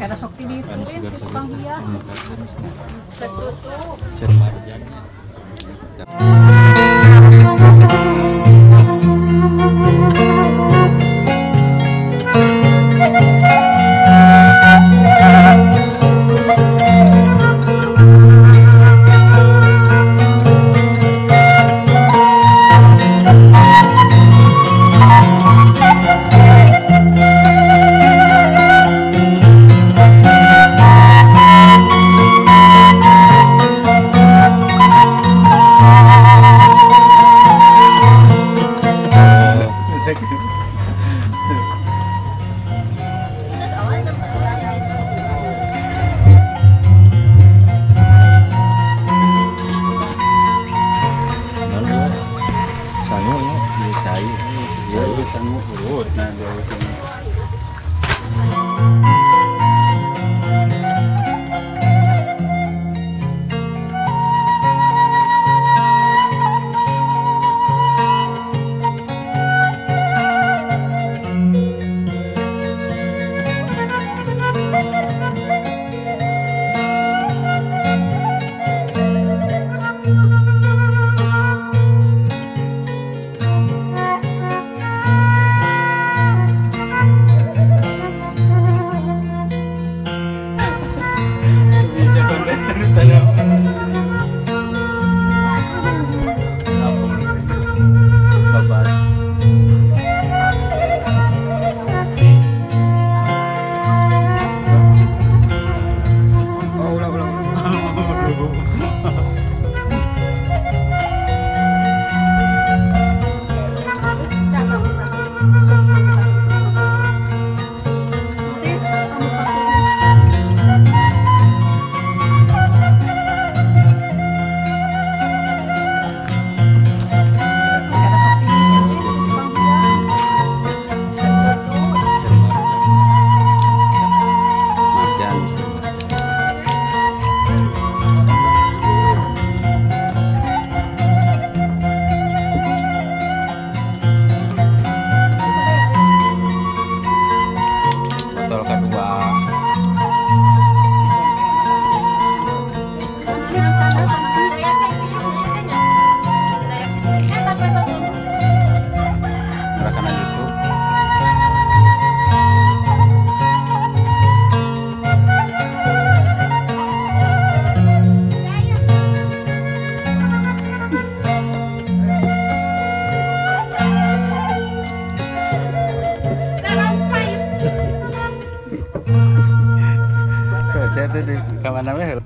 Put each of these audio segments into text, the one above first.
Karena sok di itu tukang hias. Kamana we?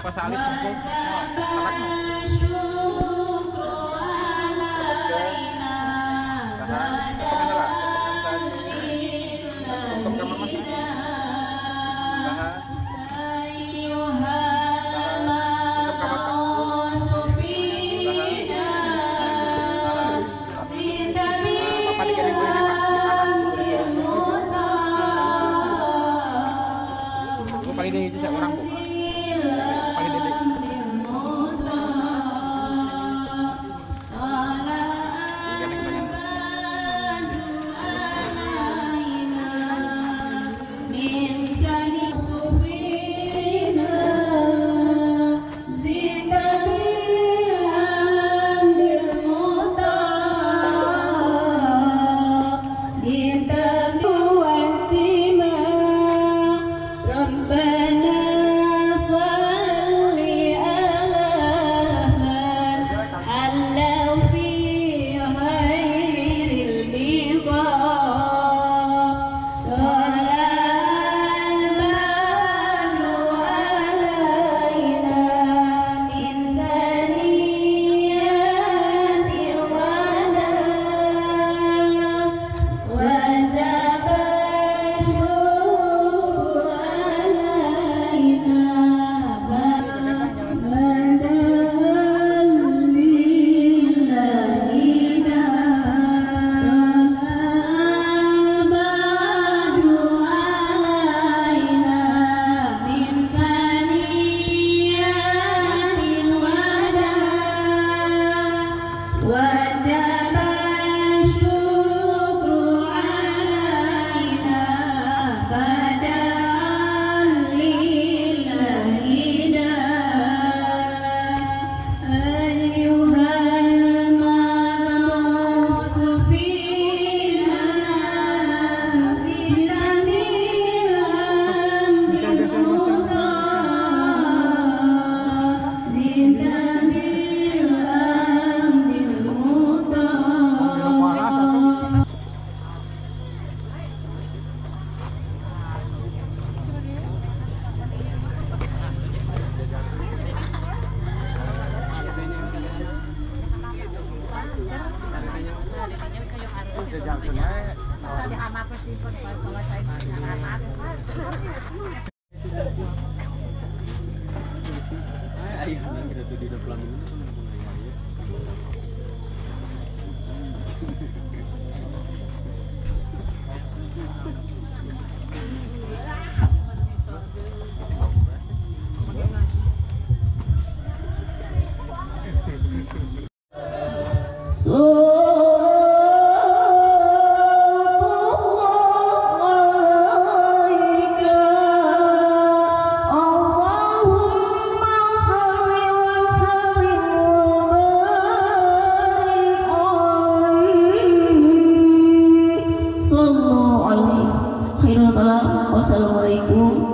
Wassalamualaikum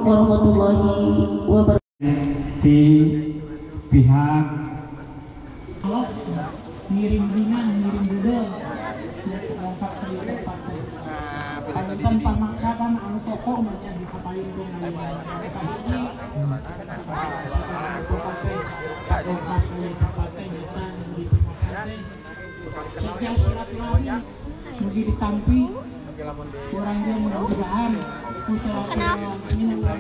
warahmatullahi wabarakatuh. Di pihak Allah ngirim bunga, ngirim budel, lompat ke partai. Tanpa maksakan anu toko banyak di kapalin sejak silaturahmi mugi ditampi orang dia mudah-mudahan. Kenapa? Kenapa?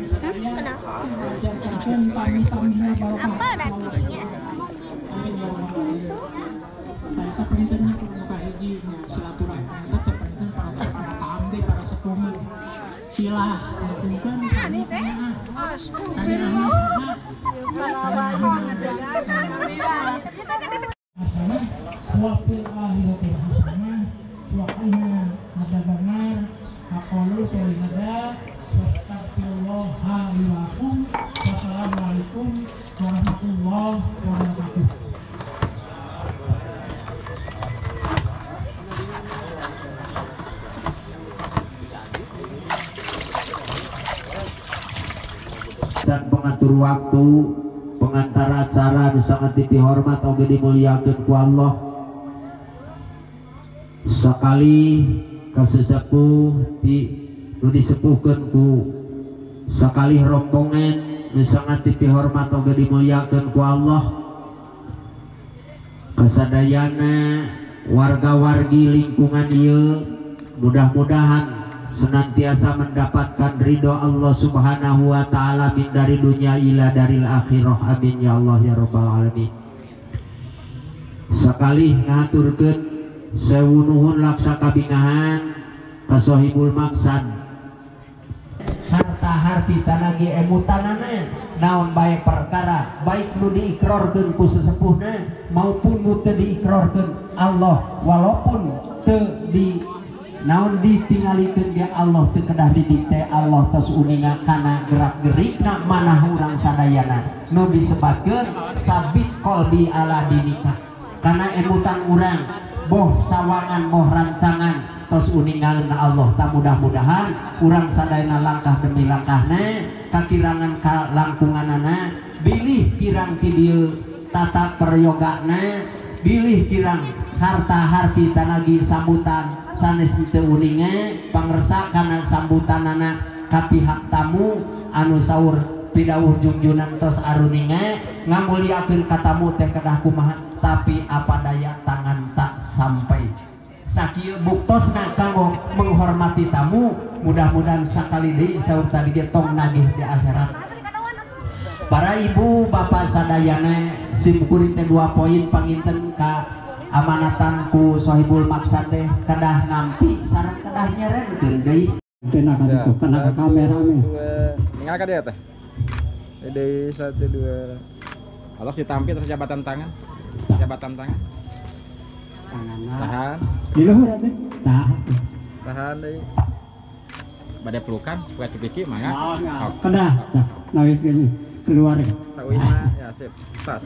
Apa artinya? Ternyata pentingnya muka hiji silaturahmi tetap penting para para para sepuh silah mungkin wa fil akhirati hasanah wa qina adzabannar. Aqulu qouli hadza wastaghfirullaha li wa lakum. Wassalamualaikum warahmatullahi wabarakatuh. Dan pengatur waktu, pengantar acara nu sangat dihormat oge dimuliakeun ku Allah. Sakali kasesepuh di nu disepuhkeun ku sakali rombongan nu sangat dipihormat oge dimuliakeun ku Allah. Kasadayana warga-wargi lingkungan ieu mudah-mudahan senantiasa mendapatkan ridho Allah Subhanahu wa taala min dari dunia ila daril akhirah. Amin ya Allah ya rabbal alamin. Sakali ngaturkeun sewu nuhun laksa kabingahan ka sohibul maksad. Harta harti tanagi emutanana naon bae perkara baik nu diikrarkeun ku sesepuhna maupun nu teu diikrarkeun Allah, walaupun teu di naon ditingalikeun ge Allah teu kedah didikte Allah tos uninga kana gerak-gerikna manah urang sadayana nu disebatkeun sabit qalbi ala dinika kana emutan urang boh sawangan boh rancangan tos uningaeun Allah. Ta mudah-mudahan urang sadayana langkah demi langkahna kakirangan ka langkunganana bilih kirang ti dieu tata peryogana bilih kirang harta harti tanagi sambutan sanes teu uninga pangersa kana sambutanana ka pihak tamu anu saur pidawuh jungjunan tos aruninga ngamuliakeun ka tamu teh kedah kumaha tapi apa daya tangan tak sampai. Sakieu buktosna kanggo menghormati tamu, mudah-mudahan sakali deui saur tadi ge tong nagih di akhirat. Para ibu bapak sadayana simkuring teh 2 poin panginten ka amanatan ku sohibul maksad teh kedah nampi sareng kedah nyerenkeun deui. Kena ka ditu, kena ka kamera meh. Ningal ka dieu teh. Deui 1 2. Alos ditampi terus jabatan tangan. Jabatan tangan. Tahan. Di luhur atuh. Tahan. Tahan deui. Bade pelukan supaya cipiki mangga. Kedah, sok. Nawis gini keluar. Sawina ya sip. Tas.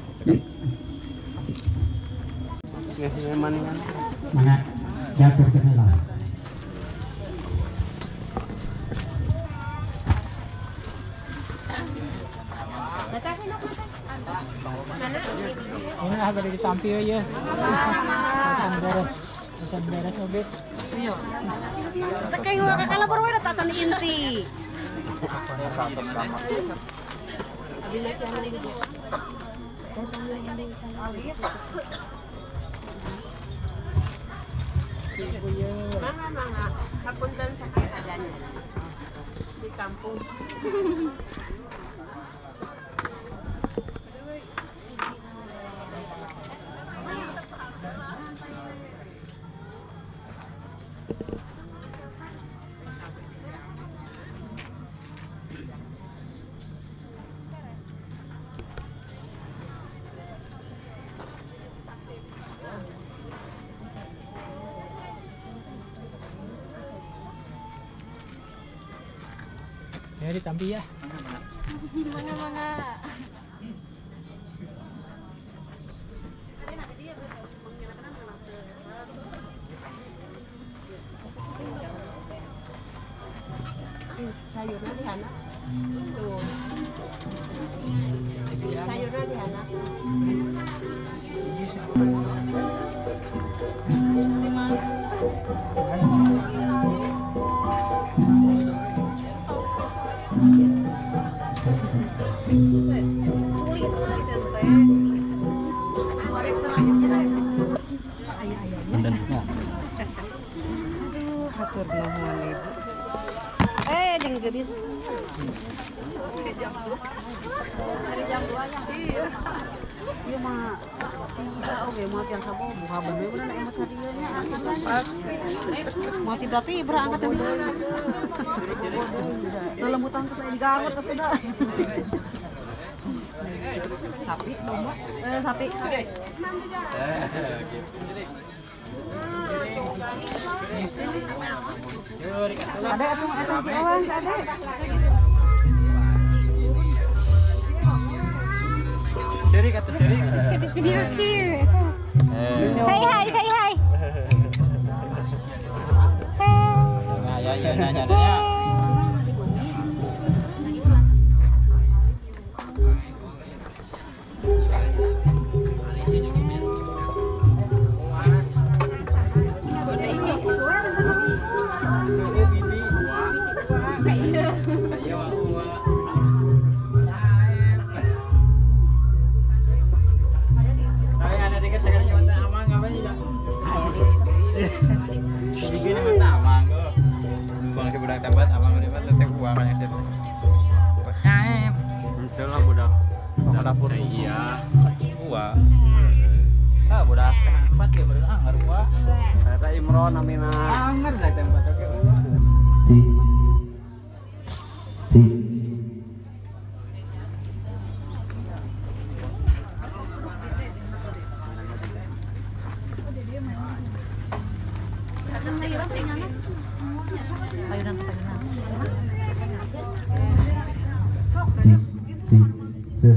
Mangga diaturkeun heula. Ini lah bade ditampi euy ya. Acan beres oge. Iya. Teh kayak kalabur we da tacan inti. Mangga mangga, hapunten sakieu adanya di kampung. Ya ditampi ya. Mana-mana. Sayurnya di anak. Tuh. Sayurnya di anak. Aduh, hatur nuhun ibu. Jeung geulis. Hari jam 2 ya. Iya. Ieu mah bisa oge mah tiang sabo buka bener bener emot ka dieu nya angkatan. Mau tibra-tibra angkatan. Lelembutan terus aya di Garut atuh da. Sapi domba. Sapi. Ada atuh eta hiji ewang teh ada. Cerik atuh cerik. Video kieu. Say hi, say hi. Nah, ya ya nanya nanya. Teh gua kan yang sini. Itu lah budak. Dapur. Iya. Gua. Ah, budak tempat ya baru anggar gua. Eta Imron namina. Anggar saya tempat oke. Si. Si. Si. Si. Se.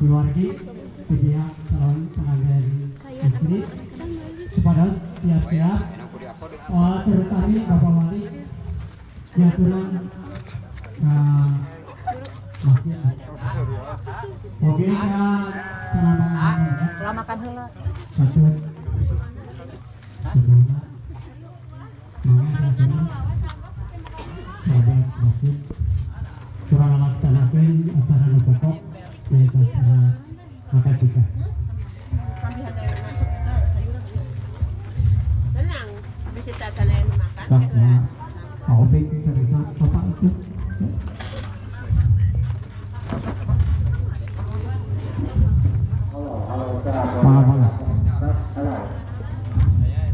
Keluarga pihak calon pengantin istri kepada siap-siap terutama Bapak Wali diaturan masjid. Oke, selamat makan heula. Satu sebelumnya mangga sahabat masjid kurang melaksanakan acara nu pokok yaitu acara akad nikah. Tenang, bisa tatanan makan. Obek serta bapak itu.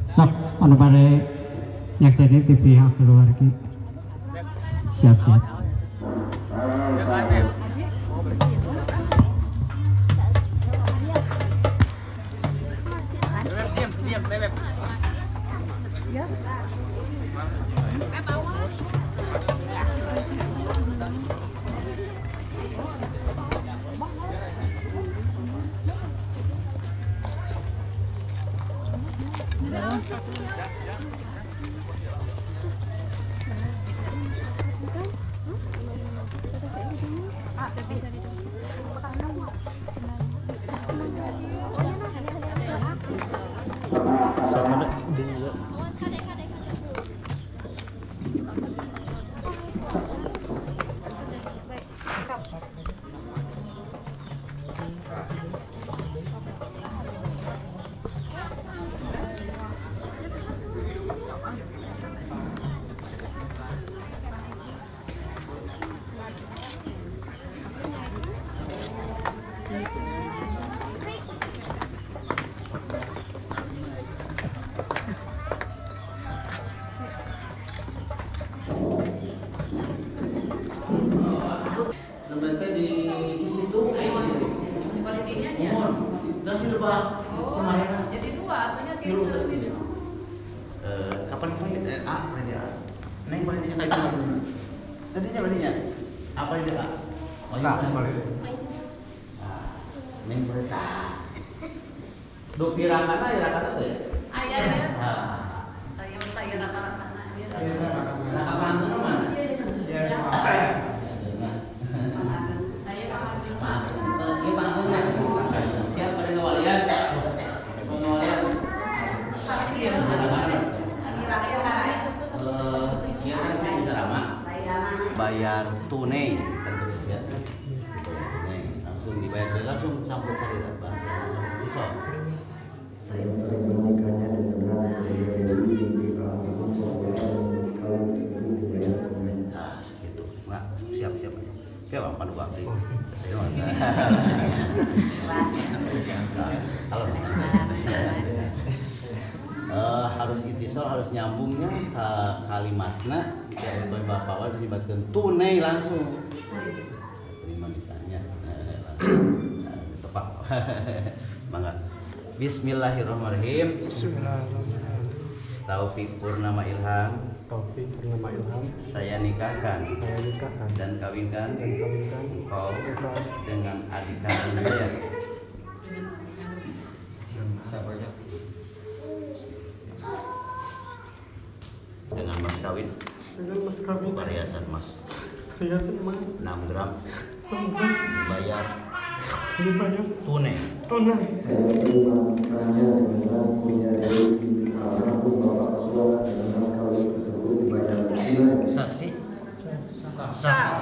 Sok anu bade nyakseni ti pihak keluarga. Siap-siap. Sampai di situ terus di lebah Cimarena. Jadi dua artinya tilu. Kapan kemarin A berarti A. Neng boleh dia kayak gimana? Tadinya berarti apa dia A? Oh iya boleh. Neng boleh tak. Duk pirakana ya rakana tuh ya? Ayah ya. Ayah tak ya rakana. Rakana mana? Ya. Siap pada ngawalian. Pengawalian. Iya kan saya bisa ramah. Bayar tunai kan ya. Tunai langsung dibayar langsung sampai ke bahasa bisa. Saya terima nikahnya dengan Dewi almarhum mas kawin tersebut dibayar tunai. Nah, segitu. Enggak, siap-siap aja. Kayak orang Pandu Abdi. Saya mah. Halo. Harus itisol, harus nyambungnya ke kalimatna ya bapak awal dilibatkan tunai langsung. Terima nikahnya langsung. Tepak. Mangga. Bismillahirrahmanirrahim. Bismillahirrahmanirrahim. Taufik Purnama Ilham. Taufik Purnama Ilham. Saya nikahkan. Saya nikahkan. Dan kawinkan. Dan kawinkan. Engkau dengan adik kandung saya. Siapa aja? Dengan mas kawin. Dengan mas kawin. Perhiasan emas. Perhiasan emas. 6 gram. 6 gram. Dibayar. Dibayar. Tunai. Tunai. Saya terima nikahnya dengan punya Dewi almarhum bapak Koswara dengan mas kawin tersebut dibayar tunai. Saksi. Sah. Sah.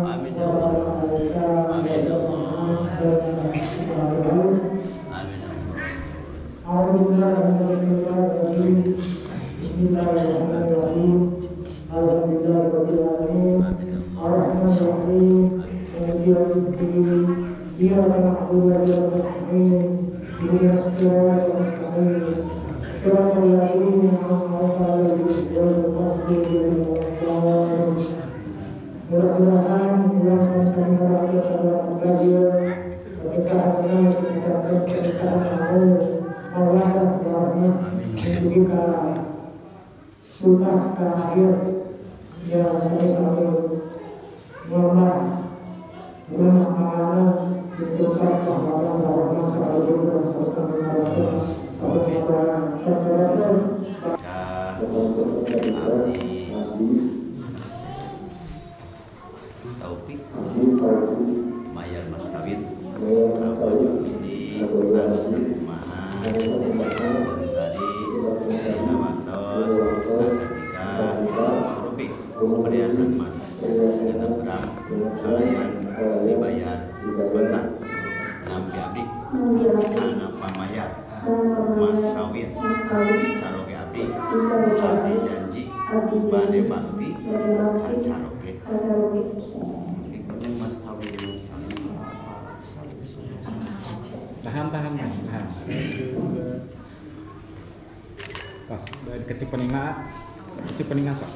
Amin ya Allah. Amin ya Allah. Amin ya Allah. Mudah-mudahan yang kami harapkan pada belajar pernikahan pernikahan Allah dan menuju ke tuntas ke akhir ya sampai normal rumah makanan ditentukan pahlawan warahmat sekaligus dan sama-sama Taufik mayar mas kawin di kumaha tadi nawatos akad nikah rupik perhiasan mas 6 gram kalian dibayar kontak nampi abdi anak pamayar mas kawin caroge abdi abdi janji bade bakti kacaroge mas kawin. Tahan. Pas dari ketik peninga sok.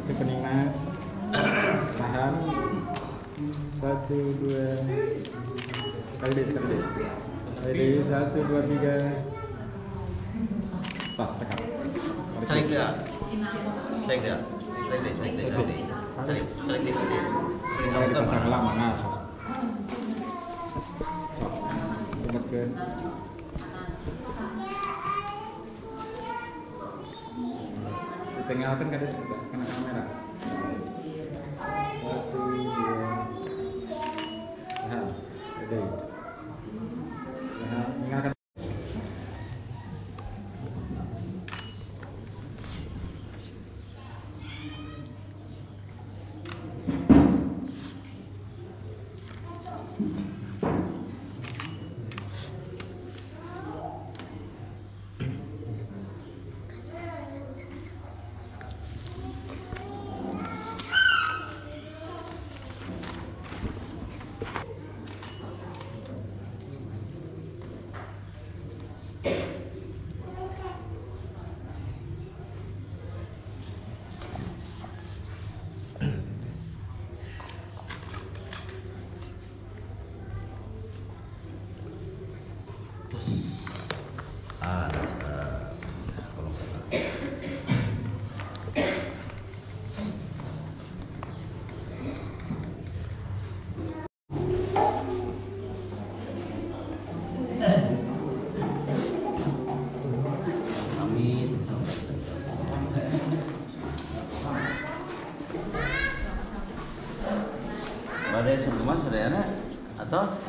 Ketik peninga. Tahan. 1 2. Kali deh. Kali 1 2 3. Pas tekan. Saling dia. Saling dia. Saling deh. Saling deh. Saling dipasang lama nah. Ke di tengah kan ada kena kamera. 1 2. Tahan. Oke. Tahan. Ingatkan. Pada sungkeman sadayana atos.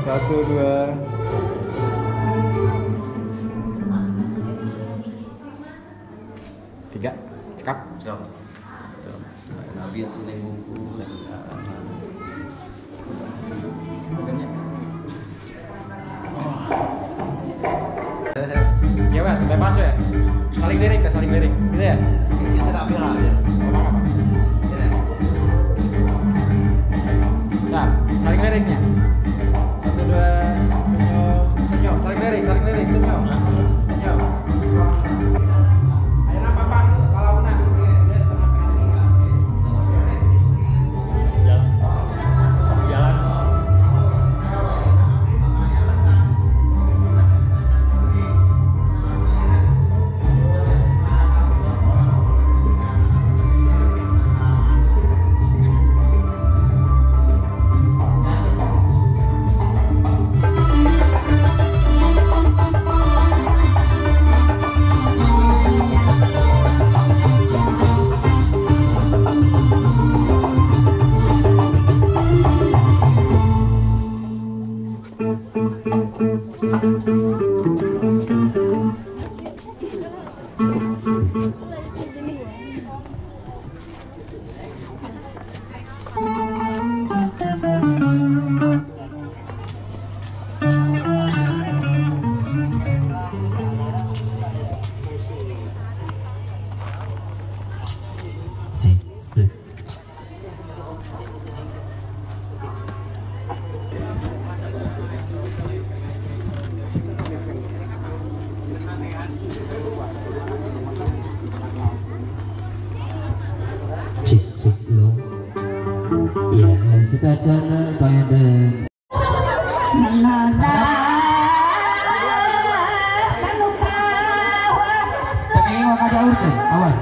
Satu, dua. Tiga. Cekap. Cekap. Nabi sini bungkus. Ya, Pak, bebas ya. Saling lirik, saling lirik. Gitu ya? Ini serapi lah ya. Nah, saling liriknya. Satu, dua, senyum, senyum, saling lirik, senyum, senyum. Ayo papan, palauna. Jalan. Sekacana pandan. Awas,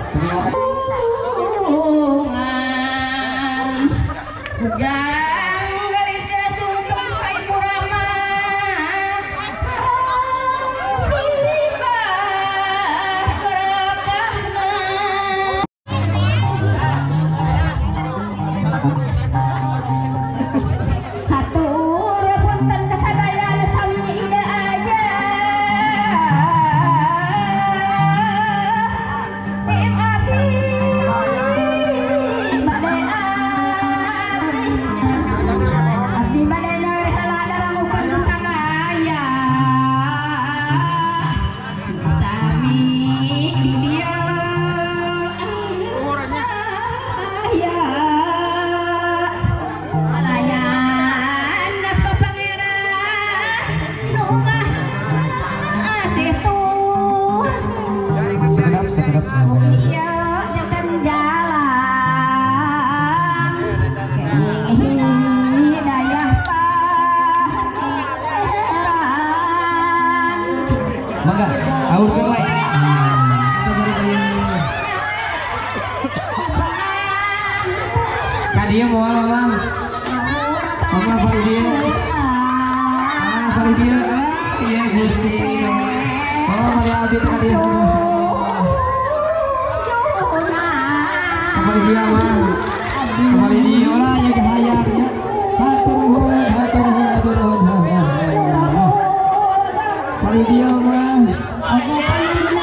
Dia mau mama, mama balik dia, ah balik dia, ah iya Gusti, mama balik abdi tadi kembali dia mama, kembali dia orang yang hayang, hatur nuhun, hatur nuhun, hatur nuhun, balik dia mama,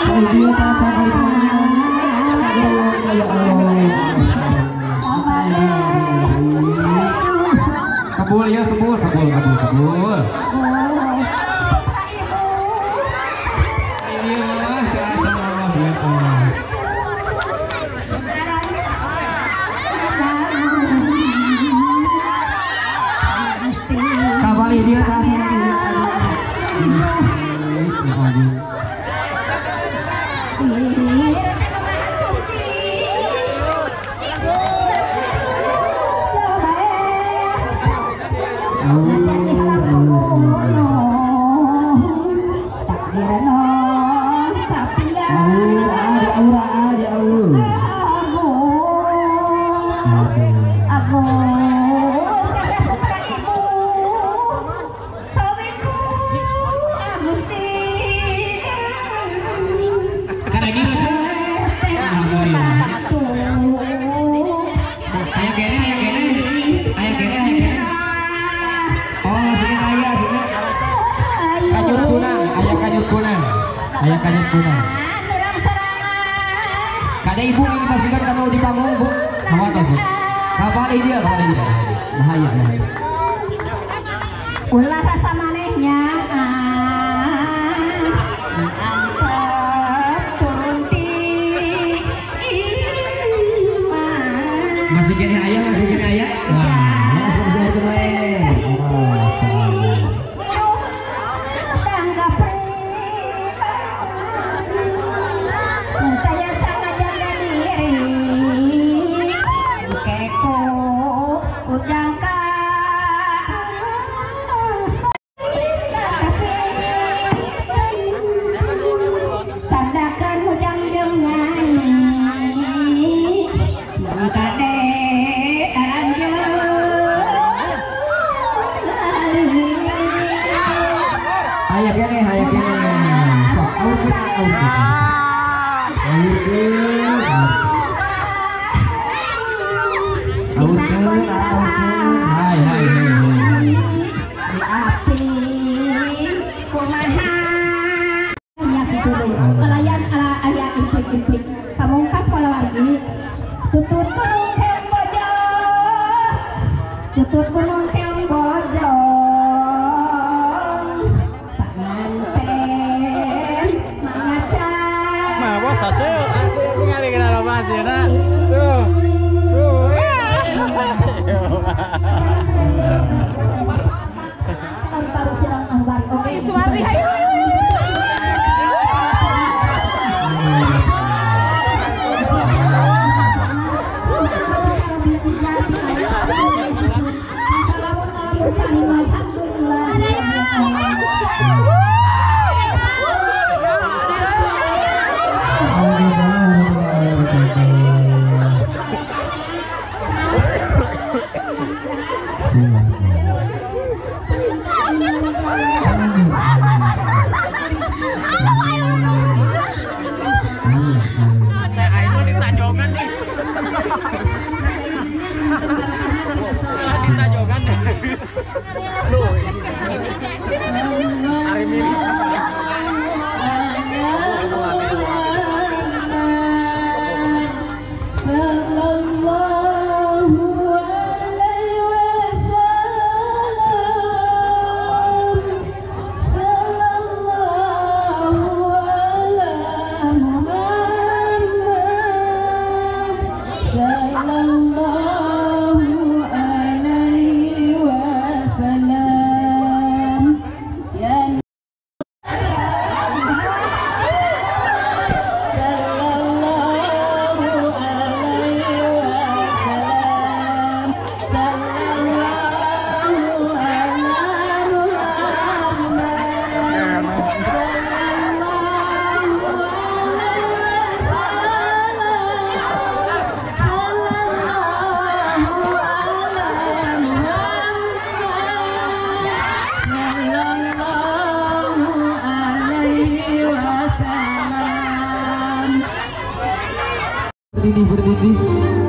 balik dia tak sampai ya Allah. Kebul ya, kebul, kebul, kebul, kebul. Kabali dia. Aya kanyut kuna. Kada ibu ini pasukan kalau di panggung bu. Hawatos bu. Kapal dia, kapal dia. Bahaya, bahaya. Ulah rasa manehnya. Antep turun ti imah. Masih kene ayah, masih kene ayah. Wah, langsung jauh kemarin. Berdiri, berdiri.